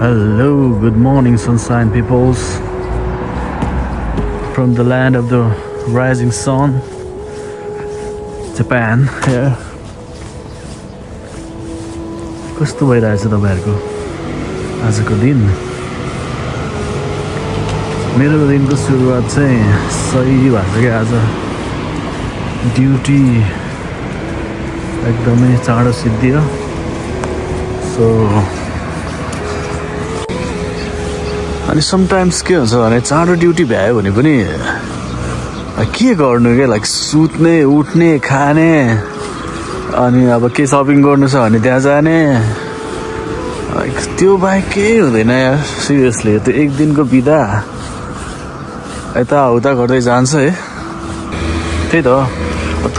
Hello, good morning, sunshine peoples from the land of the rising sun, Japan. Yeah. कस्तो भइरहेछ तपाईहरुको आजको दिन? मेरो दिनको सुरुवात चाहिँ सही भएको के आज ड्युटी एकदमै चाँडो सिद्धियो। सो अनि समटाइम्स के हुन्छ भने चाँडो ड्युटी भ्यायो भने पनि के गर्नु के लाइक सुत्ने उठ्ने खाने अनि अब के शपिङ गर्नु छ भने त्यहाँ जाने लाइक त्यो बाहेक केही हुँदैन यार। सिरियसली त्यो एक दिनको बिदा यताउता गर्दै जान्छ है। त्यही त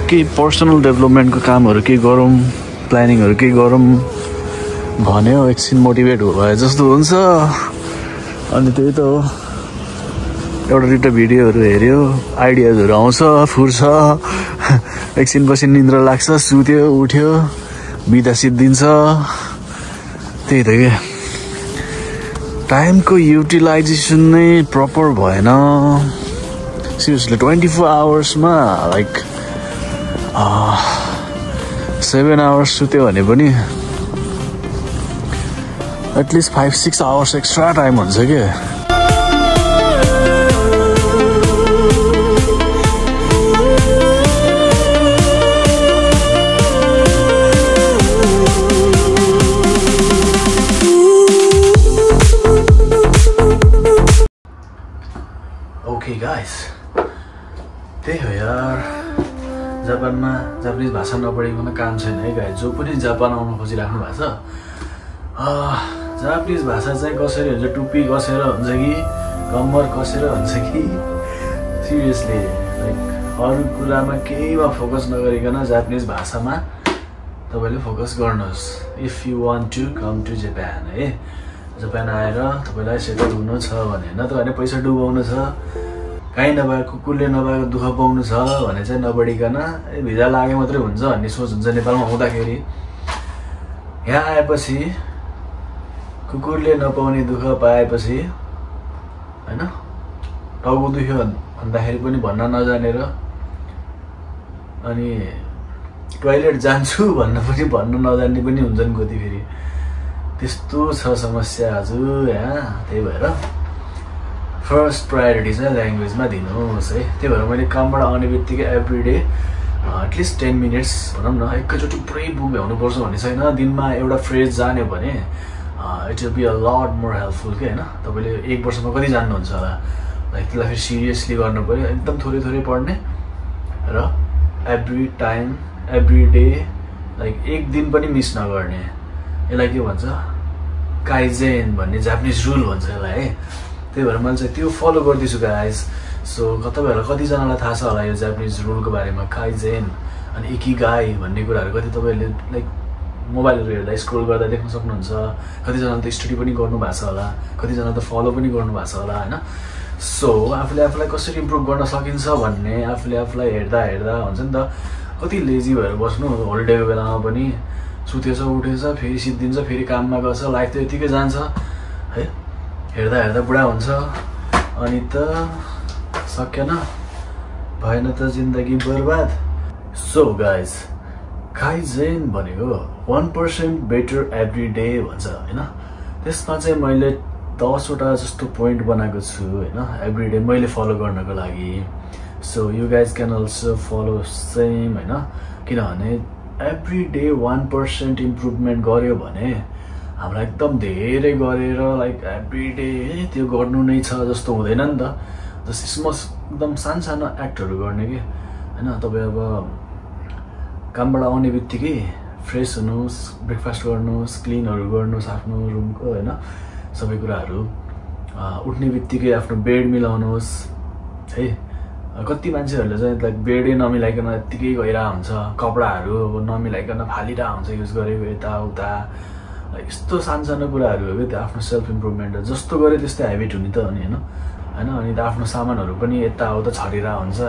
केही पर्सनल डेभलपमेन्टको कामहरू केही गरौँ, प्लानिङहरू केही गरौँ भन्यो एकछिन मोटिभेट भए जस्तो हुन्छ। अनि त्यही त हो, एउटा दुईवटा भिडियोहरू हेऱ्यो, आइडियाजहरू आउँछ, फुर्छ, एकछिन पछि निन्द्रा लाग्छ, सुत्यो उठ्यो, बिदा सिद्धिन्छ। त्यही त के टाइमको युटिलाइजेसन नै प्रपर भएन। सिरियसली 24 आवर्समा लाइक 7 आवर्स सुत्यो भने पनि एटलिस्ट 5-6 आवर्स एक्स्ट्रा टाइम हुन्छ क्या। ओके गाइस, त्यही हो यार, जापानमा जापानिज भाषा नपढिकन काम छैन है गाइस। जो पनि जापान आउन खोजिराख्नु भएको छ, जापानिज भाषा चाहिँ कसरी हुन्छ, टुप्पी कसेर हुन्छ कि कम्मर कसेर हुन्छ कि सिरियसली लाइक अरू कुरामा केहीमा फोकस नगरिकन जापानिज भाषामा तपाईँले फोकस गर्नुहोस्। If you want to come to Japan है, जापान आएर तपाईँलाई सेटल हुनु छ भने, नत्र भने पैसा डुबाउनु छ, काहीँ नभएको कुकुरले नभएको दुःख पाउनु छ भने चाहिँ नबढिकन भिजा लागे मात्रै हुन्छ भन्ने सोच हुन्छ नेपालमा आउँदाखेरि। यहाँ आएपछि कुकुरले नपाउने दुःख पाएपछि होइन, टाउको दुख्यो भन्दाखेरि पनि भन्न नजानेर, अनि टोइलेट जान्छु भन्न पनि भन्न नजान्ने पनि हुन्छन् कति फेरि। त्यस्तो छ समस्या हजुर यहाँ। त्यही भएर फर्स्ट प्रायोरिटी चाहिँ ल्याङ्ग्वेजमा दिनुहोस् है। त्यही भएर मैले कामबाट आउने बित्तिकै एभ्रिडे एटलिस्ट 10 मिनट्स भनौँ न, एकैचोटि पुरै बुक भ्याउनुपर्छ भन्ने छैन। दिनमा एउटा फ्रेज जान्यो भने it will be a lot more helpful के होइन। तपाईँले 1 वर्षमा कति जान्नुहुन्छ होला, लाइक त्यसलाई फेरि सिरियसली गर्नु पऱ्यो, एकदम थोरै थोरै पढ्ने र every time every day like एक दिन पनि मिस नगर्ने। यसलाई के भन्छ, काइजेन भन्ने जापानिज रुल भन्छ यसलाई है। त्यही भएर मैले चाहिँ त्यो फलो गर्दैछु गाइज। सो तपाईँहरूलाई कतिजनालाई थाहा छ होला यो जापानिज रुलको बारेमा, काइजेन अनि इकिगाई भन्ने कुराहरू कति तपाईँहरूले लाइक मोबाइलहरू हेर्दा स्क्रोल गर्दा देख्न सक्नुहुन्छ। कतिजनाले त स्टडी पनि गर्नुभएको छ होला, कतिजना त फलो पनि गर्नुभएको छ होला होइन। सो आफूले आफूलाई कसरी इम्प्रुभ गर्न सकिन्छ भन्ने आफूले आफूलाई हेर्दा हेर्दा हुन्छ नि त। कति लेजी भएर बस्नु होलिडेको बेलामा पनि, सुतेछ उठेछ फेरि सिद्धिन्छ, फेरि काममा गएछ, लाइफ त यतिकै जान्छ है। हेर्दा हेर्दा बुढा हुन्छ अनि त सकेन, भएन त जिन्दगी बर्बाद। सो गाइज, काइजेन भनेको 1% बेटर एभ्री डे भन्छ होइन। त्यसमा चाहिँ मैले 10वटा जस्तो पोइन्ट बनाएको छु होइन, एभ्री डे मैले फलो गर्नको लागि। So you guys can also follow same होइन, किनभने एभ्री डे 1% इम्प्रुभमेन्ट गऱ्यो भने हामीलाई एकदम धेरै गरेर लाइक एभ्री डे त्यो गर्नु नै छ जस्तो हुँदैन नि त। जस्तो एकदम सानो सानो एक्टहरू गर्ने कि होइन। तपाईँ अब कामबाट आउने बित्तिकै फ्रेस हुनुहोस्, ब्रेकफास्ट गर्नुहोस्, क्लिनहरू गर्नुहोस् आफ्नो रुमको होइन, सबै कुराहरू। उठ्ने बित्तिकै आफ्नो बेड मिलाउनुहोस् है। कति मान्छेहरूले चाहिँ लाइक बेडै नमिलाइकन यत्तिकै गइरहेको हुन्छ, कपडाहरू अब नमिलाइकन फालिरहेको हुन्छ युज गरेको यताउता। लाइक यस्तो सानो सानो कुराहरू हो कि त्यो आफ्नो सेल्फ इम्प्रुभमेन्ट जस्तो गऱ्यो त्यस्तै हेबिट हुने त अनि होइन। अनि त आफ्नो सामानहरू पनि यताउता छरिरहेको हुन्छ,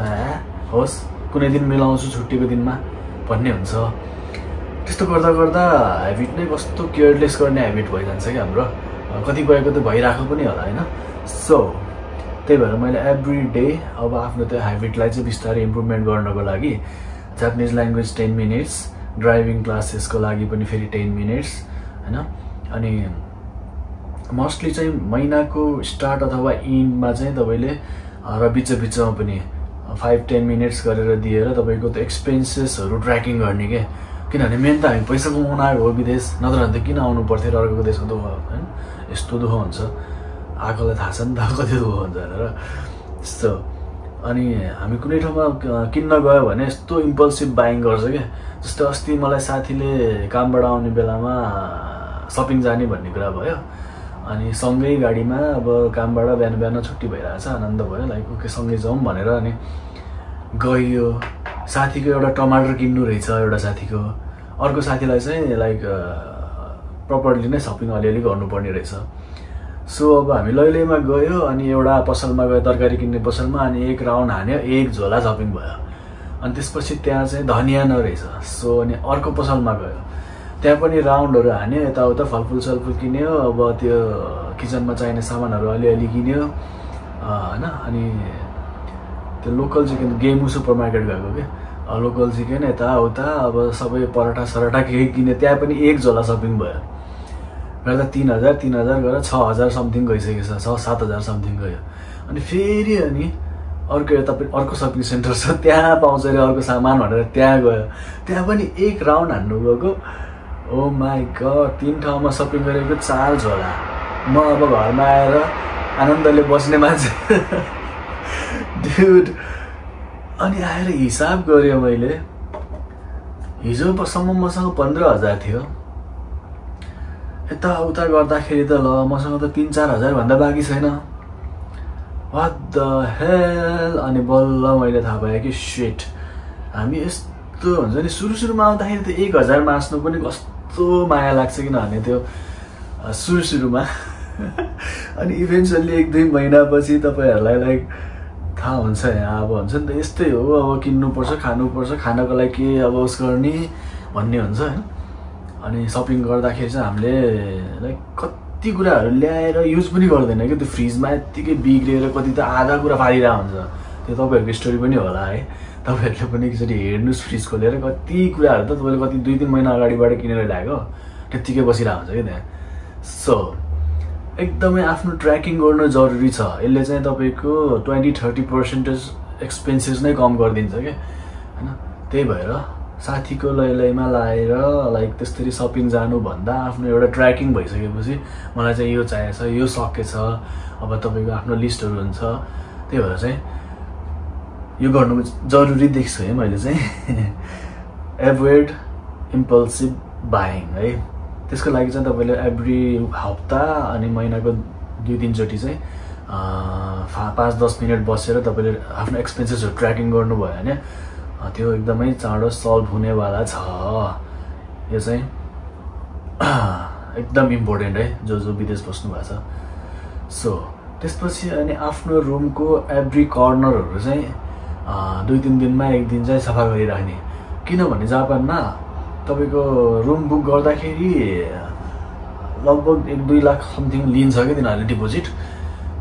होस् कुनै दिन मिलाउँछु छुट्टीको दिनमा भन्ने हुन्छ। त्यस्तो गर्दा गर्दा हेबिट नै कस्तो केयरलेस गर्ने हेबिट भइजान्छ कि हाम्रो। कतिपयको त भइरहेको पनि होला हैन। सो त्यही भएर मैले एभ्री डे अब आफ्नो त्यो ह्याबिटलाई चाहिँ बिस्तारै इम्प्रुभमेन्ट गर्नको लागि जापानिज ल्याङ्ग्वेज 10 मिनट्स, ड्राइभिङ क्लासेसको लागि पनि फेरि 10 मिनट्स हैन। अनि मोस्टली चाहिँ महिनाको स्टार्ट अथवा इन्डमा चाहिँ तपाईले र बिचमा पनि 5-10 मिनट्स गरेर दिएर तपाईको त्यो एक्सपेन्सेसहरु ट्र्याकिङ गर्ने के। किनभने मेन त हामी पैसा कमाउन आएको हो विदेश, नत्र भने त किन आउनु पर्थ्यो र अर्को देशको दुःख हैन। यस्तो दुःख हुन्छ आकोलाई थाहा छ नि त कति दुःख हुन्छ भनेर। त्यस्तो अनि हामी कुनै ठाउँमा किन्न गयो भने यस्तो इम्पल्सिभ बाइङ गर्छ के। जस्तो अस्ति मलाई साथीले कामबाट आउने बेलामा शपिङ जाने भन्ने कुरा भयो, अनि सँगै गाडीमा अब कामबाट बिहान बिहान छुट्टी भइरहेछ, आनन्द भयो लाइक ओके सँगै जाउँ भनेर अनि गयो। साथीको एउटा टमाटर किन्नु रहेछ एउटा साथीको, अर्को साथीलाई चाहिँ लाइक प्रपरली नै शपिङ अलिअलि गर्नुपर्ने रहेछ। सो अब हामी लैलैमा गयो अनि एउटा पसलमा गयो तरकारी किन्ने पसलमा, अनि एक राउन्ड हान्यो, एक झोला शपिङ भयो। अनि त्यसपछि त्यहाँ चाहिँ धनिया नरहेछ। सो अनि अर्को पसलमा गयो, त्यहाँ पनि राउन्डहरू हान्यो, यताउता फलफुल सलफुल किन्यो, अब त्यो किचनमा चाहिने सामानहरू अलिअलि किन्यो हैन। अनि त्यो लोकल चिकन गेमु सुपर मार्केट गएको के, लोकल चिकन यताउता अब सबै पराठा सराठा के किन्यो, त्यहाँ पनि एक झोला शपिङ भयो। गर्दा 3000 गरेर 6000 समथिङ गइसकेको छ, 6-7 हजार समथिङ गयो। अनि फेरि अनि अर्को सपिङ सेन्टर छ, त्यहाँ पाउँछ अरे अर्को सामान भनेर त्यहाँ गयो, त्यहाँ पनि एक राउन्ड हान्नु गएको। ओ माई गड, 3 ठाउँमा शपिङ गरेको 4 झोला। म अब घरमा आएर आनन्दले बस्ने मान्छे ड्युड। अनि आएर हिसाब गरेँ मैले, हिजोसम्म मसँग 15,000 थियो, यताउता गर्दाखेरि त ल मसँग त 3-4 हजार भन्दा बाँकी छैन। What the hell. अनि बल्ल मैले थाहा पाएँ कि शिट, हामी यस्तो हुन्छ नि। सुरुमा आउँदाखेरि त 1000 मास्नु पनि कस्तो माया लाग्छ, किनभने त्यो सुरुमा अनि इभेन्चुअली 1-2 महिनापछि तपाईहरुलाई लाइक थाहा हुन्छ यहाँ अब हुन्छ नि त, यस्तै हो अब किन्नुपर्छ, खानुपर्छ, खानको लागि के अब उस गर्ने भन्ने हुन्छ हैन। अनि शपिङ गर्दाखेरि चाहिँ हामीले लाइक कति कुराहरू ल्याएर युज पनि गर्दैन कि, त्यो फ्रिजमा यत्तिकै बिग्रेर कति त आधा कुरा फालिरहेको हुन्छ। त्यो तपाईहरुको स्टोरी पनि होला है, तपाईहरुले पनि एकचोटि हेर्नुस् फ्रिज खोलेर, कति कुराहरू त तपाईले कति 2-3 महिना अगाडिबाट किनेर ल्याएको त्यतिकै बसिरहेको हुन्छ कि त्यहाँ। सो एकदमै आफ्नो ट्र्याकिङ गर्नु जरुरी छ, यसले चाहिँ तपाईको 20-30% एक्सपेन्सेस नै कम गरिदिन्छ के हैन। त्यही भएर साथीको लैलैमा लाएर लाइक त्यसरी शपिङ जानु भन्दा आफ्नो एउटा ट्र्याकिङ भइसकेपछि मलाई चाहिँ यो चाहिएको छ, यो सकेछ, अब तपाईको आफ्नो लिस्टहरु हुन्छ। त्यही भएर चाहिँ यो गर्नु जरुरी देख्छु है मैले चाहिँ। एभोइड इम्पल्सिभ बाइङ है। त्यसको लागि चाहिँ तपाईले एभ्री हप्ता अनि महिनाको 2-3 चोटि चाहिँ 5-10 मिनट बसेर तपाईले आफ्नो एक्सपेन्सेसहरु ट्र्याकिङ गर्नुभयो भने त्यो एकदमै चाँडो सल्भ हुनेवाला छ। यो चाहिँ एकदम इम्पोर्टेन्ट है जो विदेश बस्नु भएको छ। सो त्यसपछि अनि आफ्नो रुमको एभ्री कर्नरहरु चाहिँ 2-3 दिनमा एक दिन चाहिँ सफा गरिराख्ने। किनभने जापानमा तपाईको रुम बुक गर्दाखेरि लगभग 1-2 लाख समथिङ लिन्छ के तिनीहरूले डिपोजिट।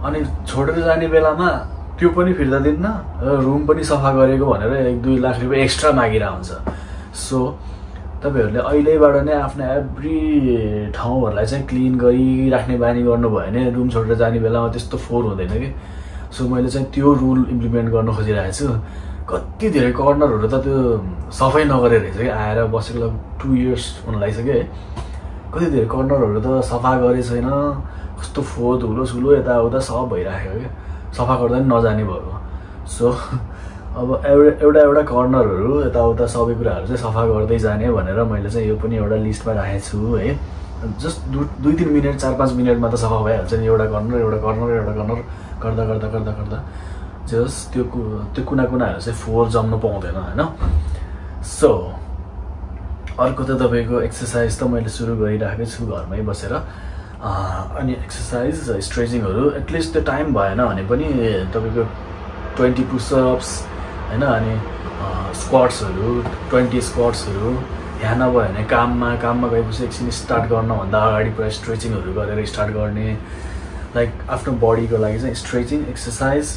अनि छोडेर जाने बेलामा त्यो पनि फिर्ता दिन्न र रुम पनि सफा गरेको भनेर 1-2 लाख रुपैयाँ एक्स्ट्रा मागिरहेको हुन्छ। सो तपाईहरुले अहिलेबाट नै आफ्नो एभ्री ठाउँहरुलाई चाहिँ क्लिन गरिराख्ने बानी गर्नुभयो भने रुम छोडेर जाने बेलामा त्यस्तो फोहोर हुँदैन के। सो मैले चाहिँ त्यो रुल इम्प्लिमेन्ट गर्न खोजिरहेको छु। कति धेरै कर्नरहरु त त्यो सफाई नगरे रहेछ के, आएर बसेको 2 इयर्स हुन लागिसक्यो है। कति धेरै कर्नरहरु त सफा गरे छैन, कस्तो फोहोर धुलो सुलो यताउता सब भइराखेको के, सफा गर्दा नि नजाने भयो। सो अब एउटा कर्नरहरु यताउता सबै कुराहरु चाहिँ सफा गर्दै जाने भनेर मैले चाहिँ यो पनि एउटा लिस्टमा राखेको छु है। जस्ट 2-3 मिनेट 4-5 मिनेटमा त सफा भइहाल्छ नि, एउटा कर्नर गर्दा जस्ट त्यो कुनाहरु चाहिँ फोहोर जम्न पाउँदैन हैन। सो अर्को त तपाईको एक्सरसाइज त मैले सुरु गरिराखेको छु घरमै बसेर। अनि एक्सरसाइज स्ट्रेचिङहरु एटलिस्ट त्यो टाइम भएन भने पनि तपाईको 20 पुशअप्स हैन, अनि स्क्वाट्सहरु 20 स्क्वाट्सहरु यहाँ नभए भने काममा गएपछि एकछिन स्टार्ट गर्नभन्दा अगाडि पुरा स्ट्रेचिङहरू गरेर स्टार्ट गर्ने, लाइक आफ्नो बडीको लागि चाहिँ स्ट्रेचिङ एक्सर्साइज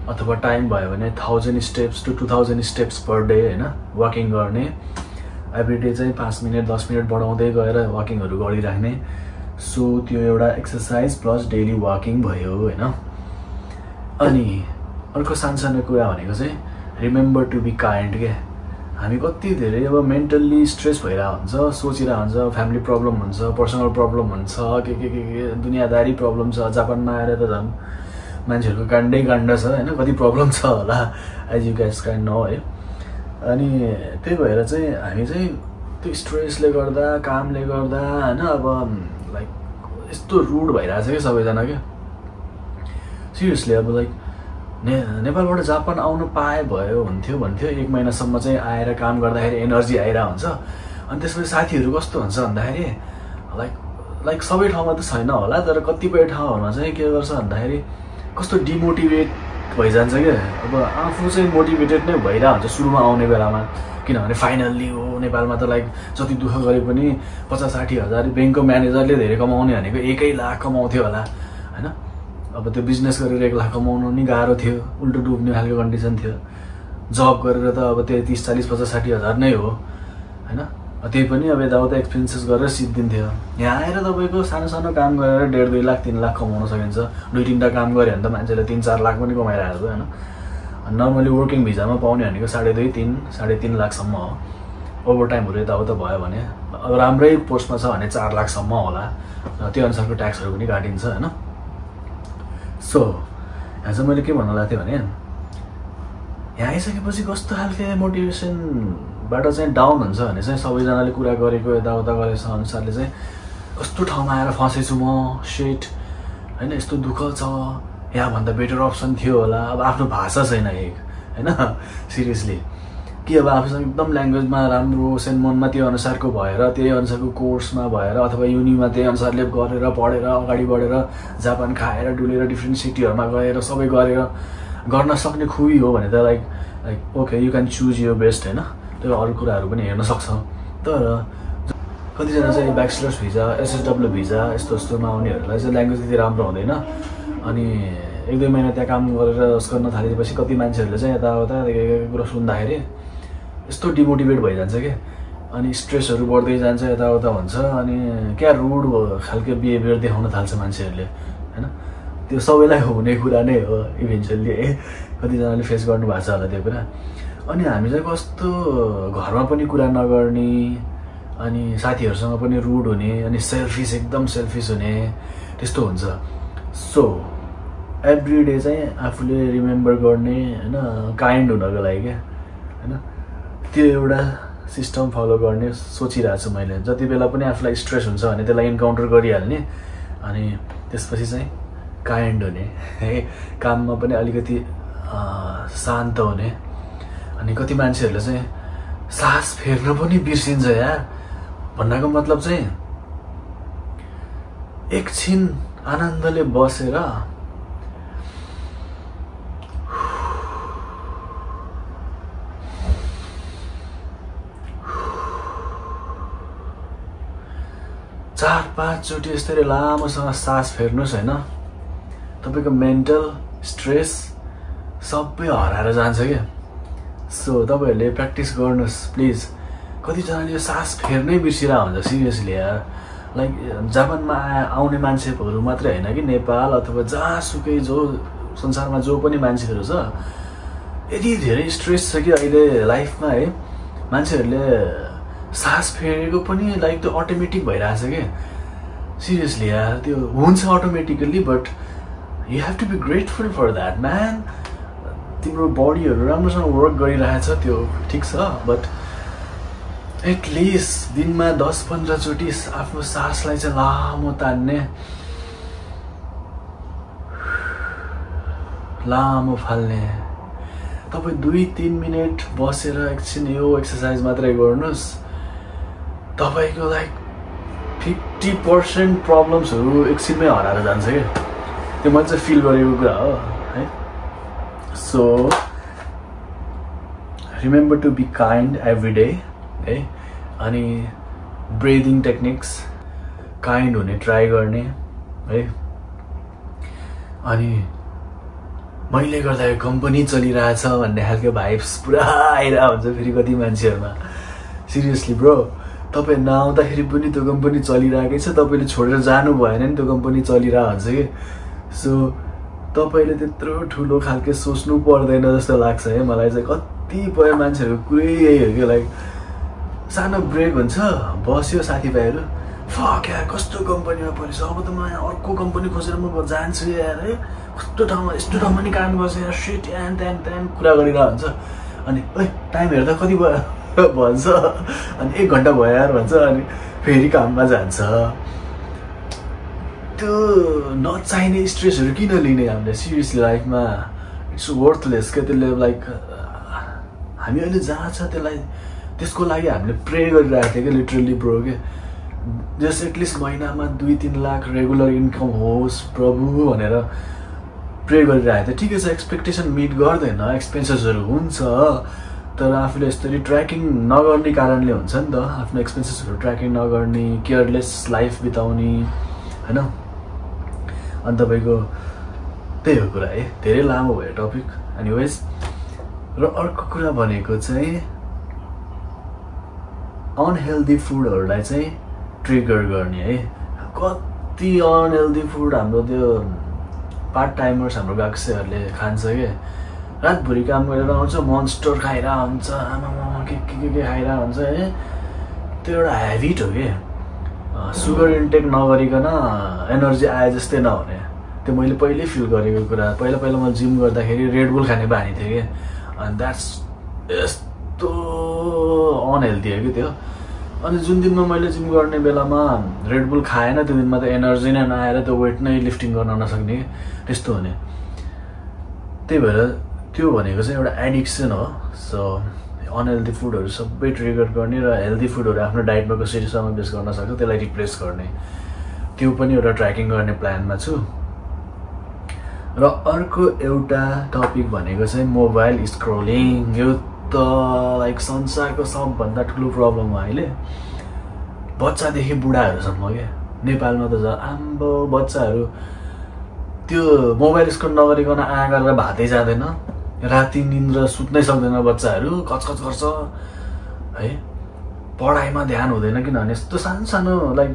अथवा टाइम भयो भने 1000 steps to 2000 steps per day होइन वाकिङ गर्ने। एभ्री डे चाहिँ 5 मिनट 10 मिनट बढाउँदै गएर वाकिङहरू गरिराख्ने। सो त्यो एउटा एक्सर्साइज प्लस डेली वाकिङ भयो होइन। अनि अर्को सानो कुरा भनेको चाहिँ रिमेम्बर टु बी काइन्ड के। हामी कति धेरै अब मेन्टल्ली स्ट्रेस भइरहेको हुन्छ, सोचिरहेको हुन्छ, फ्यामिली प्रब्लम हुन्छ, पर्सनल प्रब्लम हुन्छ, के दुनियादारी प्रब्लम छ। जापानमा आएर त झन् मान्छेहरूको काण्ड छ होइन, कति प्रब्लम छ होला as you guys kind know है। अनि त्यही भएर चाहिँ हामी चाहिँ त्यो स्ट्रेसले गर्दा कामले गर्दा होइन अब लाइक यस्तो रुड भइरहेछ क्या सबैजना क्या सिरियसली। अब लाइक नेपालबाट जापान आउनु पाए भयो हुन्थ्यो भन्थ्यो, 1 महिनासम्म चाहिँ आएर काम गर्दाखेरि एनर्जी आइरहेको हुन्छ। अनि त्यसपछि साथीहरू कस्तो हुन्छ भन्दाखेरि लाइक सबै ठाउँमा त छैन होला, तर कतिपय ठाउँहरूमा चाहिँ के गर्छ भन्दाखेरि कस्तो डिमोटिभेट भइजान्छ क्या। अब आफू चाहिँ मोटिभेटेड नै भइरहेको हुन्छ सुरुमा आउने बेलामा, किनभने फाइनल्ली हो नेपालमा त लाइक जति दुःख गरे पनि 50-60 हजार, ब्याङ्कको म्यानेजरले धेरै कमाउने भनेको 1 लाख कमाउँथ्यो होला होइन। अब त्यो बिजनेस गरेर 1 लाख कमाउनु नि गाह्रो थियो, उल्टो डुब्ने खालको कन्डिसन थियो। जब गरेर त अब त्यही 30, 40, 50, 60 हजार नै हो होइन। त्यही पनि अब यताउता एक्सपेन्सेस गरेर सिद्धिन्थ्यो। यहाँ आएर तपाईँको सानो काम गरेर 1.5-2 लाख 3 लाख कमाउन सकिन्छ। 2-3टा काम गऱ्यो भने त मान्छेले 3-4 लाख पनि कमाइरहेको छ होइन। नर्मली वर्किङ भिजामा पाउने भनेको 2.5, 3.5 लाखसम्म हो। ओभर टाइमहरू यताउता भयो भने अब राम्रै पोस्टमा छ भने 4 लाखसम्म होला, त्यो अनुसारको ट्याक्सहरू पनि काटिन्छ होइन। सो यहाँ चाहिँ मैले के भन्नु लाग्थेँ भने यहाँ आइसकेपछि कस्तो खालको मोटिभेसनबाट चाहिँ डाउन हुन्छ भने चाहिँ सबैजनाले कुरा गरेको यताउता गरेको अनुसारले चाहिँ कस्तो ठाउँमा आएर फसेछु म, सेट होइन, यस्तो दुःख छ, यहाँभन्दा बेटर अप्सन थियो होला। अब आफ्नो भाषा छैन एक होइन सिरियसली कि अब आफूसँग एकदम ल्याङ्ग्वेजमा राम्रो सेन्मनमा त्यो अनुसारको भएर त्यही अनुसारको कोर्समा भएर अथवा युनिमा त्यही अनुसारले गरेर पढेर अगाडि बढेर जापान खाएर डुलेर डिफ्रेन्ट सिटीहरूमा गएर सबै गरेर गर्न सक्ने खुबी हो भने त like okay you can choose your best होइन। त्यो अरू कुराहरू पनि हेर्न सक्छ। तर कतिजना चाहिँ ब्याचलर्स भिजा, SSW भिजा यस्तोमा आउनेहरूलाई चाहिँ ल्याङ्ग्वेज त्यति राम्रो हुँदैन। अनि 1-2 महिना त्यहाँ काम गरेर गर्न थालेपछि कति मान्छेहरूले चाहिँ यताउता कुरो सुन्दाखेरि यस्तो डिमोटिभेट भइजान्छ क्या। अनि स्ट्रेसहरू बढ्दै जान्छ, यताउता हुन्छ, अनि क्या रुड खालको बिहेभियर देखाउन थाल्छ मान्छेहरूले होइन। त्यो सबैलाई हुने कुरा नै हो इभेन्चुअली है, कतिजनाले फेस गर्नुभएको छ होला त्यो कुरा। अनि हामी चाहिँ कस्तो घरमा पनि कुरा नगर्ने, अनि साथीहरूसँग पनि रुड हुने, अनि एकदम सेल्फिस हुने त्यस्तो हुन्छ। सो एभ्री डे चाहिँ आफूले रिमेम्बर गर्ने होइन काइन्ड हुनको लागि क्या होइन, त्यो एउटा सिस्टम फलो गर्ने सोचिरहेको छु मैले। जति बेला पनि आफूलाई स्ट्रेस हुन्छ भने त्यसलाई इन्काउन्टर गरिहाल्ने, अनि त्यसपछि चाहिँ काइन्ड हुने है, काममा पनि अलिकति शान्त हुने। अनि कति मान्छेहरूले चाहिँ सास फेर्न पनि बिर्सिन्छ यार, भन्नको मतलब चाहिँ एकछिन आनन्दले बसेर चार 5 चोटि यसरी लामोसँग सास फेर्नुहोस् होइन, तपाईँको मेन्टल स्ट्रेस सबै हराएर जान्छ क्या। सो तपाईँहरूले प्र्याक्टिस गर्नुहोस् प्लिज। कतिजनाले सास फेर्नै बिर्सिरहेको हुन्छ सिरियसली यार। लाइक जापानमा आउने मान्छेहरू मात्रै होइन कि नेपाल अथवा जहाँसुकै जो संसारमा जो पनि मान्छेहरू छ, यति धेरै स्ट्रेस छ कि अहिले लाइफमा है, मान्छेहरूले सास फेरेको पनि लाइक त्यो अटोमेटिक भइरहेछ क्या सिरियसली यार। त्यो हुन्छ automatically, but you have to be grateful for that man. तिम्रो बडीहरू राम्रोसँग वर्क गरिरहेछ त्यो ठिक छ, बट एटलिस्ट दिनमा 10-15 चोटि आफ्नो सासलाई चाहिँ लामो तान्ने, लामो फाल्ने। तपाईँ 2-3 मिनट बसेर एकछिन यो एक्सर्साइज मात्रै गर्नुहोस्, तपाईँको लाइक 50% प्रब्लम्सहरू एकछिनमै हराएर जान्छ क्या। त्यो मैले चाहिँ फिल गरेको कुरा हो है। So remember to be kind every day है। अनि ब्रिदिङ टेक्निक्स काइन्ड हुने ट्राई गर्ने है। अनि मैले गर्दा यो कम्पनी चलिरहेछ भन्ने खालको भाइब्स पुरा आइरहेको हुन्छ फेरि कति मान्छेहरूमा। सिरियसली ब्रो, तपाईँ नआउँदाखेरि पनि त्यो कम्पनी चलिरहेकै छ, तपाईँले छोडेर जानु भएन नि त्यो कम्पनी चलिरहेको हुन्छ कि। सो तपाईँले त्यत्रो ठुलो खालके सोच्नु पर्दैन जस्तो लाग्छ है मलाई चाहिँ। कतिपय मान्छेहरूको कुरै यही हो कि लाइक सानो ब्रेक हुन्छ, बस्यो साथीभाइहरू, फक यार कस्तो कम्पनीमा परेछ, अब त म यहाँ अर्को कम्पनी खोजेर म जान्छु यार है, कस्तो ठाउँमा यस्तो ठाउँमा नि काम गर्छ यार, सिट यान त्यान त्यान कुरा गरिरहेको हुन्छ। अनि ओइ टाइम हेर्दा कति भयो भन्छ, अनि 1 घन्टा भयो यार भन्छ, अनि फेरि काममा जान्छ। त्यो नचाहिने स्ट्रेसहरू किन लिने हामीले सिरियसली लाइफमा? इट्स वर्थलेस क्या त्यसले। लाइक हामी अहिले जहाँ छ त्यसलाई त्यसको लागि हामीले प्रे गरिरहेको थियो क्या लिटरली ब्रो के। जस्ट एटलिस्ट महिनामा 2-3 लाख रेगुलर इन्कम होस् प्रभु भनेर प्रे गरिरहेको थियो। ठिकै छ, एक्सपेक्टेसन मिट गर्दैन, एक्सपेन्सेसहरू हुन्छ, तर आफूले यसरी ट्र्याकिङ नगर्ने कारणले हुन्छ नि त। आफ्नो एक्सपेन्सेसहरू ट्र्याकिङ नगर्ने, केयरलेस लाइफ बिताउने होइन। अनि तपाईँको त्यही हो कुरा है, धेरै लामो भयो टपिक एनिवेज। र अर्को कुरा भनेको चाहिँ अनहेल्दी फुडहरूलाई चाहिँ ट्रिगर गर्ने है। कति अनहेल्दी फुड हाम्रो त्यो पार्ट टाइमर्स हाम्रो गाक्सेहरूले खान्छ कि, रातभरि काम गरेर आउँछ मोन्स्टर खाइरहेको हुन्छ, आमामा के खाइरहेको हुन्छ है। त्यो एउटा ह्याबिट हो कि, सुगर इन्टेक नगरिकन एनर्जी आए जस्तै नहुने। त्यो मैले पहिल्यै फिल गरेको कुरा। पहिला म जिम गर्दाखेरि रेडबुल खाने बानी थियो कि, अनि द्याट्स यस्तो अनहेल्दी हो कि त्यो। अनि जुन दिनमा मैले जिम गर्ने बेलामा रेडबुल खाएन त्यो दिनमा त एनर्जी नै नआएर त्यो वेट नै लिफ्टिङ गर्न नसक्ने त्यस्तो हुने। त्यही भएर त्यो भनेको चाहिँ एउटा एडिक्सन हो। सो अनहेल्दी फुडहरू सबै ट्रिगर गर्ने र हेल्दी फुडहरू आफ्नो डाइटमा कसरी समावेश गर्न सक्छ त्यसलाई रिप्लेस गर्ने, त्यो पनि एउटा ट्र्याकिङ गर्ने प्लानमा छु। र अर्को एउटा टपिक भनेको चाहिँ मोबाइल स्क्रोलिङ। यो त लाइक संसारको सबभन्दा ठुलो प्रब्लम हो अहिले, बच्चादेखि बुढाहरूसम्म क्या। नेपालमा त आम्बो बच्चाहरू त्यो मोबाइल स्क्रोल नगरिकन आँखा गरेर भातै जाँदैन, राति निन्द्रा सुत्नै सक्दैन बच्चाहरू, कचकच गर्छ है। पढाइमा ध्यान हुँदैन किनभने यस्तो सानो सानो लाइक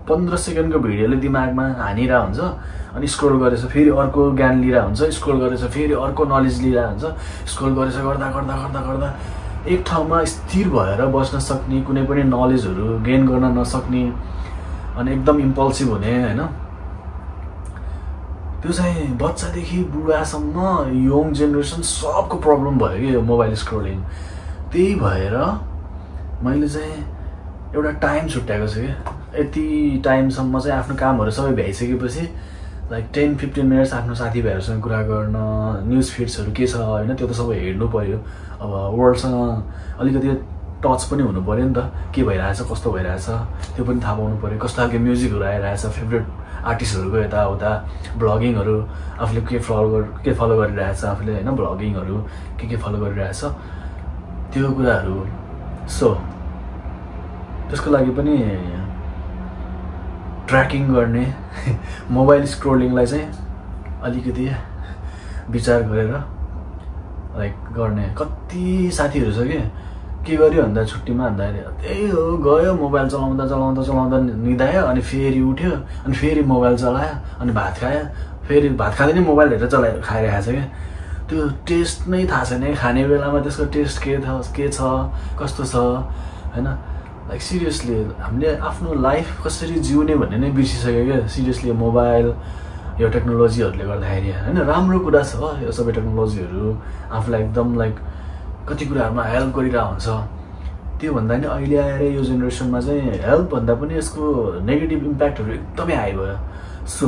15 सेकेन्डको भिडियोले दिमागमा हानिरहेको हुन्छ। अनि स्क्रोल गरेछ फेरि अर्को ज्ञान लिइरहेको हुन्छ, स्क्रोल गरेछ फेरि अर्को नलेज लिइरहेको हुन्छ, स्क्रोल गरेछ गर्दा गर्दा गर्दा गर्दा एक ठाउँमा स्थिर भएर बस्न सक्ने, कुनै पनि नलेजहरू गेन गर्न नसक्ने, अनि एकदम इम्पल्सिभ हुने होइन। त्यो चाहिँ बच्चादेखि बुढासम्म यङ जेनेरेसन सबको प्रब्लम भयो कि यो मोबाइल स्क्रोलिङ। त्यही भएर मैले चाहिँ एउटा टाइम छुट्याएको छु कि यति टाइमसम्म चाहिँ आफ्नो कामहरू सबै भ्याइसकेपछि लाइक 10-15 मिनट्स आफ्नो साथीभाइहरूसँग कुरा गर्न, न्युज फिड्सहरू के छ होइन त्यो त सबै हेर्नु पऱ्यो। अब वर्ल्डसँग अलिकति टच पनि हुनु पऱ्यो नि त, के भइरहेछ कस्तो भइरहेछ त्यो पनि थाहा पाउनु पऱ्यो, कस्तो खालको म्युजिकहरू आइरहेछ, फेभरेट आर्टिस्टहरूको यताउता, ब्लगिङहरू आफूले के फलो गरिरहेछ आफूले होइन, ब्लगिङहरू के फलो गरिरहेछ त्यो कुराहरू। सो त्यसको लागि पनि ट्र्याकिङ गर्ने मोबाइल स्क्रोलिङलाई चाहिँ अलिकति विचार गरेर लाइक गर्ने। कति साथीहरू छ के गर्यो भन्दा छुट्टीमा भन्दाखेरि त्यही हो, गयो मोबाइल चलाउँदा चलाउँदा चलाउँदा निदायो, अनि फेरि उठ्यो, अनि फेरि मोबाइल चलायो, अनि भात खायो, फेरि भात खाँदै नै मोबाइल हेरेर खाइरहेको छ क्या। त्यो टेस्ट नै थाहा छैन खाने बेलामा त्यसको टेस्ट के छ कस्तो छ होइन। लाइक सिरियसली हामीले आफ्नो लाइफ कसरी जिउने भन्ने नै बिर्सिसक्यो क्या सिरियसली। मोबाइल यो टेक्नोलोजीहरूले गर्दाखेरि होइन, राम्रो कुरा छ यो सबै टेक्नोलोजीहरू, आफूलाई एकदम लाइक कति कुराहरूमा हेल्प गरिरहेको हुन्छ। त्यो भन्दा नि अहिले आएर यो जेनेरेसनमा चाहिँ हेल्प भन्दा पनि यसको नेगेटिभ इम्प्याक्टहरू एकदमै हाई भयो। सो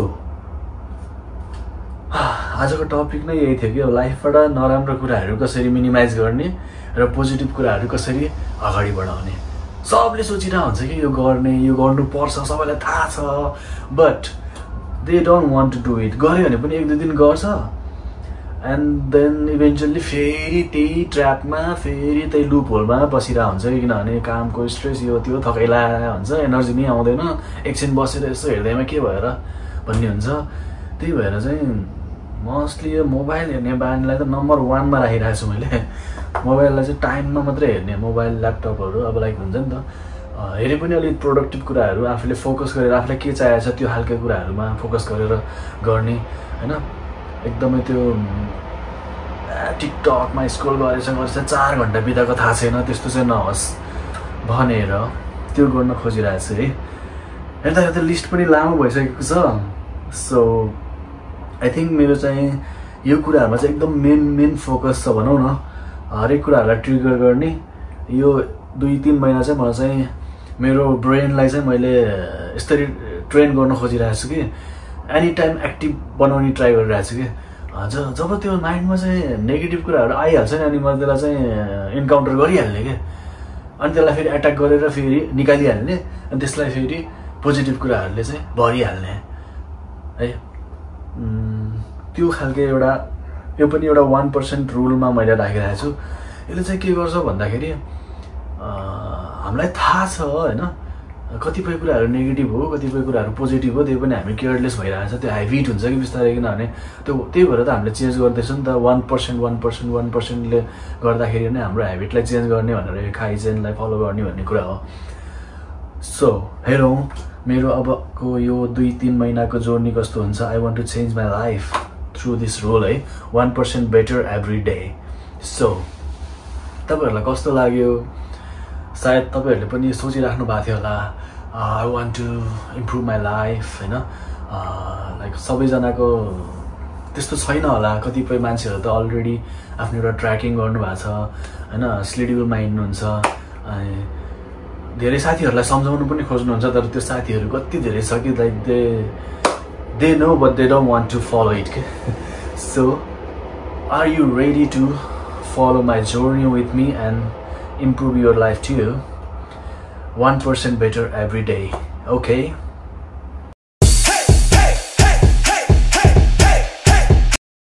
आजको टपिक नै यही थियो कि लाइफबाट नराम्रो कुराहरू कसरी मिनिमाइज गर्ने र पोजिटिभ कुराहरू कसरी अगाडि बढाउने। सबले सोचिरहेको हुन्छ कि यो गर्ने, यो गर्नुपर्छ, सबैलाई थाहा छ, but they don't want to do it. गऱ्यो भने पनि 1-2 दिन गर्छ एन्ड देन इभेन्चुअली फेरि त्यही ट्र्यापमा फेरि त्यही लुप होलमा बसिरहेको हुन्छ किनभने कामको स्ट्रेस यो त्यो थकाइ लागेको हुन्छ एनर्जी नै आउँदैन एकछिन बसेर यसो हेर्दैमा के भएर भन्ने हुन्छ त्यही भएर चाहिँ मोस्टली यो मोबाइल हेर्ने बानीलाई त नम्बर 1 मा राखिरहेको छु मैले मोबाइललाई चाहिँ टाइममा मात्रै हेर्ने मोबाइल ल्यापटपहरू अब लाइक हुन्छ नि त हेरे पनि अलिक प्रोडक्टिभ कुराहरू आफूले फोकस गरेर आफूलाई के चाहिएको छ त्यो खालको कुराहरूमा फोकस गरेर गर्ने होइन एकदमै त्यो टिकटकमा स्क्रोल गरेछ 4 घन्टा बिताएको थाहा छैन त्यस्तो चाहिँ नहोस् भनेर त्यो गर्न खोजिरहेको छु है हेर्दा हेर्दा लिस्ट पनि लामो भइसकेको छ सो आई थिङ्क मेरो चाहिँ यो कुराहरूमा चाहिँ एकदम मेन फोकस छ भनौँ न हरेक कुराहरूलाई ट्रिगर गर्ने यो 2-3 महिना चाहिँ म चाहिँ मेरो ब्रेनलाई चाहिँ मैले यसरी ट्रेन गर्न खोजिरहेको छु कि एनी टाइम एक्टिभ बनाउने ट्राई गरिरहेको छु कि जब त्यो माइन्डमा चाहिँ नेगेटिभ कुराहरू आइहाल्छ नि अनि मैले त्यसलाई चाहिँ इन्काउन्टर गरिहाल्ने क्या अनि त्यसलाई फेरि एट्याक गरेर फेरि निकालिहाल्ने अनि त्यसलाई फेरि पोजिटिभ कुराहरूले चाहिँ भरिहाल्ने है त्यो खालको एउटा यो पनि एउटा 1% रुलमा मैले राखिरहेको छु यसले चाहिँ के गर्छ भन्दाखेरि हामीलाई थाहा छ होइन कतिपय कुराहरू नेगेटिभ हो कतिपय कुराहरू पोजिटिभ हो त्यही पनि हामी केयरलेस भइरहेको छ त्यो हेबिट हुन्छ कि बिस्तारै किनभने त्यो त्यही भएर त हामीले चेन्ज गर्दैछौँ नि त 1%ले गर्दाखेरि नै हाम्रो हेबिटलाई चेन्ज गर्ने भनेर खाइचेनलाई फलो गर्ने भन्ने कुरा हो सो हेरौँ मेरो अबको यो 2-3 महिनाको जर्नी कस्तो हुन्छ I want to change my life through this role है 1% बेटर एभ्री डे सो तपाईँहरूलाई कस्तो लाग्यो सायद तपाईँहरूले पनि सोचिराख्नु भएको थियो होला I want to improve my life होइन लाइक सबैजनाको त्यस्तो छैन होला कतिपय मान्छेहरू त अलरेडी आफ्नो एउटा ट्र्याकिङ गर्नुभएको छ होइन स्केड्युलमा हिँड्नुहुन्छ अनि धेरै साथीहरूलाई सम्झाउनु पनि खोज्नुहुन्छ तर त्यो साथीहरू कति धेरै छ कि like they know but they don't want to follow it के so are you ready to follow my journey with me and improve your life too 1% better every day okay